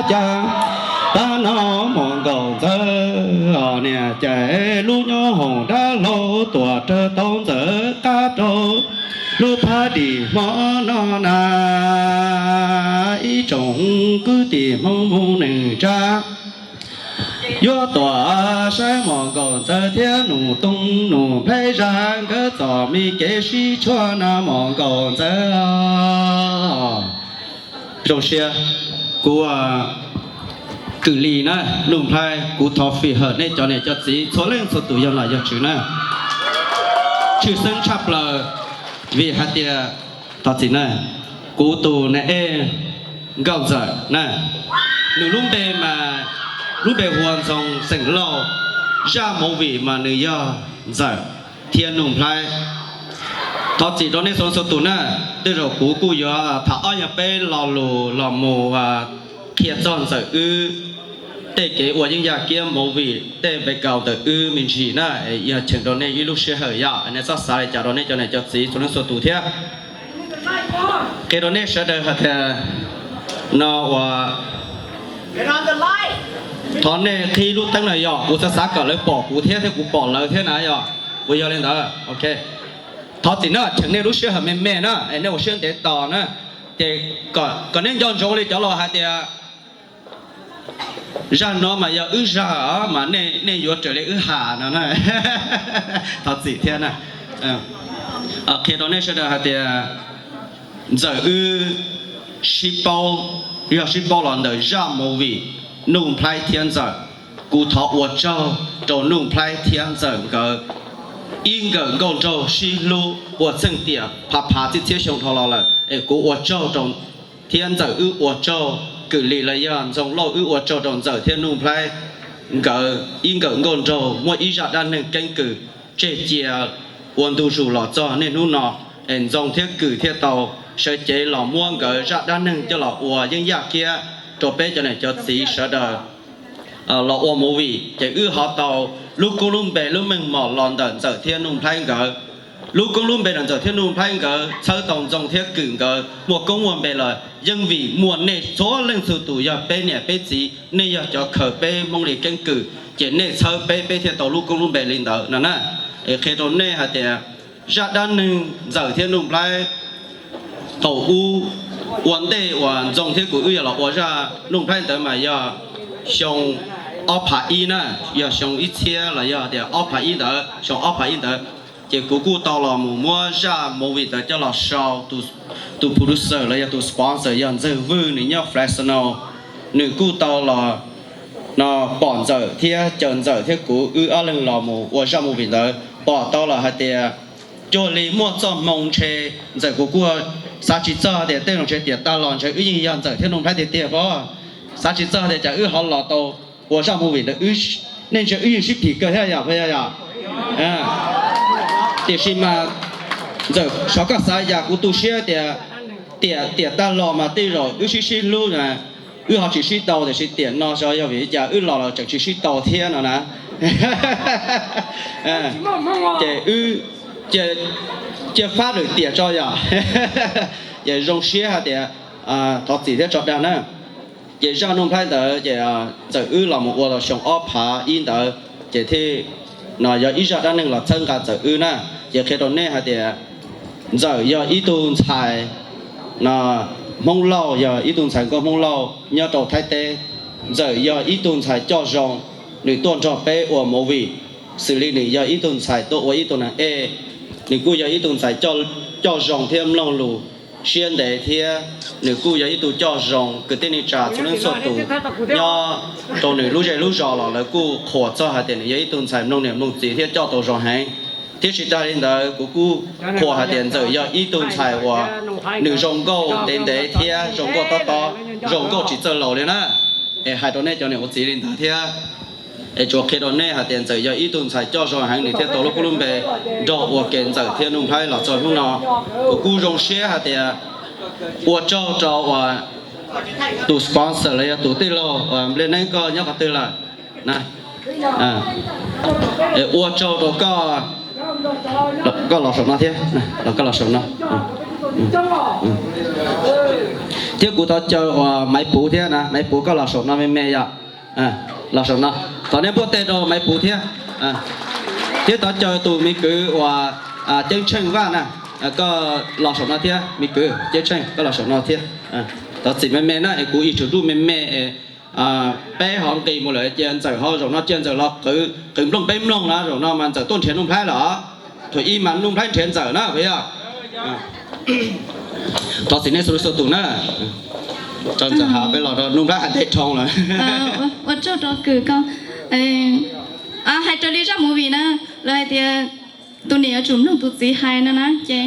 cas, pab no Muam Nkaum Ntxawg os niam, ces lub nyob hoom dab laug Tuam Rawg tau Ntxawm qab rau lub phab dim hmo no na. Ib tsoom kwv tij Hmoob Hmoob neej tsa, yuav tuaj saib Muam Nkaum Ntxawg thiab Nus Toog Nus Nplhaib zaj nkawd txom me kev sib tshuaj na Muam Nkaum Ntxawg. Zoo siab, kuv Kws Lis na, Nuj Nplhaib, kuv thov fij hawm nej cov niam cov txiv txhua leej txhua tus yog nom yog tswv na. Tshwj xeeb tshaj plaws vim hais tias, thov txim na, kuv tus niam ej Nkauj Ntxawm na, nws lub npe mas lub npe hu ua Ntxoog xeem Lauj, zaj movie mas nws yog Ntxawm thiab Nuj Nplhaib. Thov txim rau nej txhua txhua tus na, tej zaum kuv kuj yuav tham ob yog peb lo lus los mus qhia txog Ntxawm wb tej kev ua yeeb yaj kiab movie tej background ntawm wb me ntsis na, yog cheem rau nej ib lub sij hawm yom, nej txhob xav li cas rau nej cov niam cov txiv txhua leej txhua tus thiab. Qhia rau nej sawv daws hais tias no uas thov nej qhib lub teeb no yog kuv xav xav kom lawv pom kuv thiab thiab kuv pom lawv thiab na yog, kuv yog li ntawd. Ok, thov txim na, cheem nej lub sij hawm me me na, es nej ua siab ntev tos na, ces kom nej nco ntsoov li cov laus hais tias zaj no mas yog wb zaj mas nej yuav raws li wb has no na. Thov txim thiab na. Qhia rau nej sawv daws hais tias Ntxawm wb sib paub, yog sib paub los ntawm zaj movie Nuj Nplhaib thiab Ntxawm. Kuv thov ua tsaug rau Nuj Nplhaib thiab Ntxawm nkawd ib nkawm nkauj nraug sib hlub puas txheej tiam phav phav txhiab txhiab xyoo dhau los lawm, es kuv ua tsaug rau, thiab Ntxawm wb ua tsaug, Kws Lis los yog Ntxoog Lauj wb ua tsaug rau Ntxawm thiab Nuj Nplhaib nkawd ib nkawm nkauj nraug muaj ib zaj dab neeg keeb kwm tseg cia ua ntu zus los txog niaj hnub no. Es Ntxoog thiab Kws thiaj tau sawv cev los muab nkawd zaj dab neeg coj los ua yeeb yaj kiab rau peb cov niam cov txiv sawv daws los ua movie, ces wb ho tau lub koob lub npe lub meej mom los ntawm Ntxawm thiab Nuj Nplhaib nkawd. Lub koob lub npe ntawm Ntxawm thiab Nuj Nplhaib nkawd txhawb tau Ntxoog thiab Kws nkawd muaj koob muaj npe lawm, yeej vim muaj nej txhua leej txhua tus yog peb niam peb txiv, nej yog cov khaws peb Hmoob li keeb kwm, ces nej txhawb peb, peb thiaj tau lub koob lub npe li ntawd no na. Es qhia rau nej hais tias zaj dab neeg Ntxawm thiab Nuj Nplhaib thaum ub ua ntej uas Ntxoog thiab kuv wb yog los ua zaj Nuj Nplhaib ntawd mas yog xyoo ob phav ib na, yog xyoo ib txhiab los yog tias ob phav ib ntawd, xyoo ob phav ib ntawd, ces kuv kuj tau los mus muab zaj movie ntawd coj los sau. Tus producer los yog tus sponsor yog Ntxawg Vwj, nws nyob Fresno, nws kuj tau los no pom Ntxawm thiab caw Ntxawm thiab kuv wb ob leeg los mus ua zaj movie ntawd. Pom tau los hais tias cuag li muaj txoj hmoo ntshe Ntxawm kuv kuj xav tsis txog tias tej zaum ntshe tiam tag los ntshe wb yeej yog Ntxawm thiab Nuj Nplhaib tiag tiag pob. Xav tsis txog tias cas wb ho los tau ua zaj movie ntawd, nej ntshe wb yeej sib phim kawg thiab yom, puas yog yom? Tiam sis mas Ntxawm, xyov koj xav yam, kuv tu siab tias tiam, tiam tag los mas tej zaum wb sib sib hlub na, wb ho tsis sib tau, tiam sis tiam no xyov yog vim li cas wb los los tseem tsis sib tau thiab no na. Ces wb cia fab lwm tiam tso yom. Ces zoo siab hais tias thov txim thiab tso dag na. Ces zaj Nuj Nplhaib ntawd ces Ntxawm wb los mus ua tau xyoo ob phav ib ntawd ces thiaj no yog ib zaj dab neeg los txhawb nqa Ntxawm wb na. Ces qhia rau nej hais tias Ntxawm yog ib tug ntxhais no Hmoob Lauj, yog ib tug ntxhais nkauj Hmoob Lauj nyob rau Thaib teb. Ntxawm yog ib tug ntxhais coj zoo, nws tuaj nrog peb ua movie, xws li nws yog ib tug ntxhais tuaj ua ib tug neeg ej, nws kuj yog ib tug ntxhais coj zoo thiab mloog lus siab ntev thiab nws kuj yog ib tug coj zoo. Kwv tij neej tsa txhua leej txhua tus nyob rau nws lub zej lub zos los lawv kuj qhuas txog hais tias nws yog ib tug ntxhais mloog niam mloog txiv thiab coj tau zoo heev. Thiab tsis tas li ntawd kuv kuj qhuas hais tias Ntxawm yog ib tug ntxhais uas nws zoo nkauj ntev ntev thiab zoo nkauj tob tob, zoo nkauj tsis txawj laus li na. Es hais rau nej cov niam ua txiv li ntawd thiab. Es tsuas qhia rau nej hais tias Ntxawm yog ib tug ntxhais coj zoo heev, nws thiaj tau lub koob lub npe nrog ua ke Ntxawm thiab Nuj Nplhaib los txog hnub no. Kuv kuj zoo siab hais tias ua tsaug rau uas tus sponsor los yog tus tij laug uas Npliaj Neeb, koj nyob qhov twg lawm? Ua tsaug rau koj, koj los saum no thiab, los koj los saum no. Thiab kuv thov caw uas Maiv Puv thiab na, Maiv Puv koj los saum no me me yom. Los saum no, thov nej npuaj teg rau Maiv Puv thiab. Thiab thov caw tus me kwv uas Ceeb Tsheej Vaj na, koj los saum no thiab, me kwv Ceeb Tsheej koj los saum no thiab. Thov txim me me na es kuv ib tsoom ntuj me me es peb ho nqis mus lawm ces Ntxawm ho zaum no cia Ntxawm los qwv nplooj peb mloog na, zaum no mas Ntxawm tuaj nrhiav Nuj Nplhaib los. Thaum ib mas Nuj Nplhaib nrhiav Ntxawm na puas yog? Thov txim nej txhua leej txhua tus na. Tso Ntxawm hais peb los rau Nuj Nplhaib hais teb dhau lawm. Ua tsaug rau kws koj hais raws li zaj movie na, lawv hais tias tus niam yuav tsum mloog tus txiv hais no na ces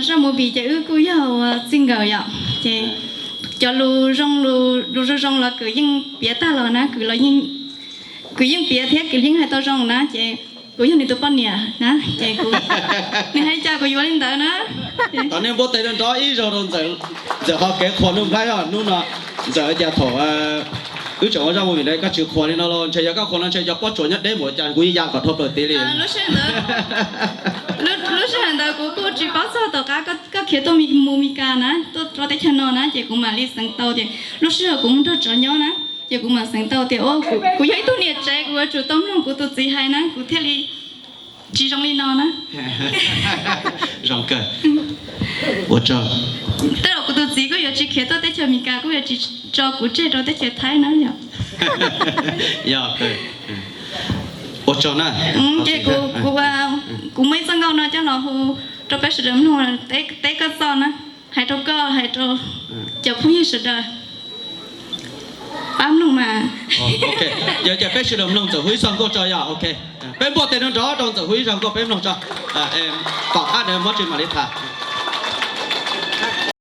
zaj movie ces wb kuj yog ua txij nkawm yom, ces cov lus zoo, lus zoo zoo los kws yeej piav tag los na, kws yeej piav thiab kws yeej hais tau zoo na ces kuv yog nws tus poj niam na ces kuv, nws hais cas kuv yuav li ntawd na. Thov nej npuaj teg nrov nrov ib zaug rau Ntxawm, Ntxawm qhov kev qhuas Nuj Nplhaib os. Hnub no Ntxawm cas thaum wb tseem ua zaj movie ntawd koj tsis qhuas li no los, ntshe yog koj qhuas no ntshe cov pob tsuas nyob deb mus cas kuv yeej ya kom dhau plaws tid li. Lub sij hawm ntawd kuv kuj tsis paub txog tom qab koj khiav tuaj mus Mes Kas na, tuaj rau teb chaws no na ces kuv mam li xeev tau tias lub sij hawm kuv mus nrog tsov nyob na, ces kuv mam xeev tau tias kuv yog ib tug niam tsev kuv yuav tsum tau mloog kuv tus txiv hais na kuv thiaj li tsis zoo li no na. Zoo kawg. Ua tsaug. Tej zaum kuv tus txiv kuj yuav tsis khiav tuaj teb chaws Mes Kas, kuj yuav tsis tso kuv tseg rau teb chaws Thaib na yom. Yog, ua tsaug na. Ces kuv, kuv muaj ib txoj nkauj no coj los hu rau peb sawv daws mloog, teb koj txoj na, hais rau koj, hais rau cov phooj ywg sawv daws pab mloog mas. Ces peb sawv daws mloog Ntxawm hu ib zaj nkauj tso yom. Ok, peb npuaj teg nrov nrov rau Ntxawm hu ib zaj nkauj peb mloog tso, tom qab ntawd Mob Tsis mam li tham.